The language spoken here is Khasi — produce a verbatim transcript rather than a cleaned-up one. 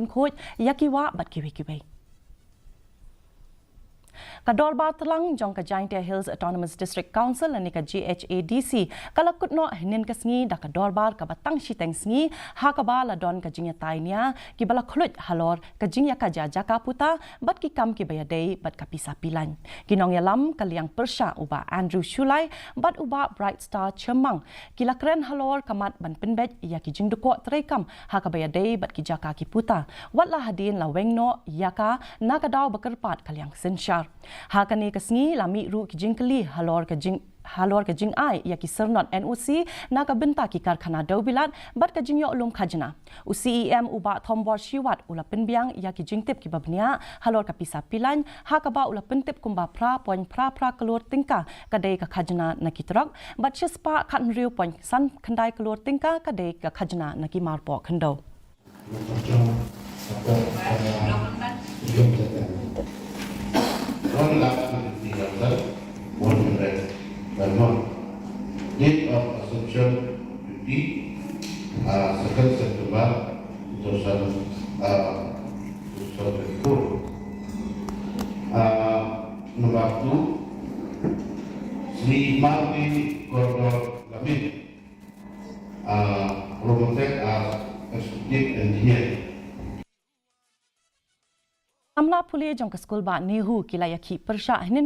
khuid ïa ki wah bad kiwei kiwei. Ka Dorbar Tlang jong ka Jaintia Hills Autonomous District Council lane ka J H A D C ka la kut noh hynnin ka sngi da ka dorbar kaba tang shiteng sngi, ha kaba la don ka jingïatai nia kiba la khluit halor ka jingïakajia jaka puta bad ki kam kiba ïadei bad ka pisa pilain. Ki nongïalam ka liang pyrshah u Bah Andrew Shullai bad u Bah Bright Star Chemmang ki la kren halor ka mat ban pynbeit ïa ki jingdukok treikam ha kaba ïadei bad ki jaka ki puta, wat la hadien la weng noh ïa ka na ka daw ba kyrpad ka liang synshar. Ha kane ka sngi la mih ruh ki jingkylli halor ka jing halor ka jingai ïa ki syrnod N O C na ka bynta ki karkhana dewbilat bad ka jingïoh lum khajna. U C E M u Bah Thombor Shiwat u la pynbiang ïa ki jingtip kiba bniah halor ka pisa pilain, ha kaba u la pyntip kumba phra point phra phra klur tyngka ka dei ka khajna na ki trok bad shispah khathynriew point san khyndai klur tyngka ka dei ka khajna na ki marpoh khyndew. One lakh twenty-three thousand one hundred per month. Date of assumption duty, uh, second September two thousand, uh, two thousand twenty-four. Uh, number two, Sri Martin Kordor Lamit, uh, promoted as executive engineer. Samla pule jong ka skul bah NEHU ki la ïakhih pyrshah hynnin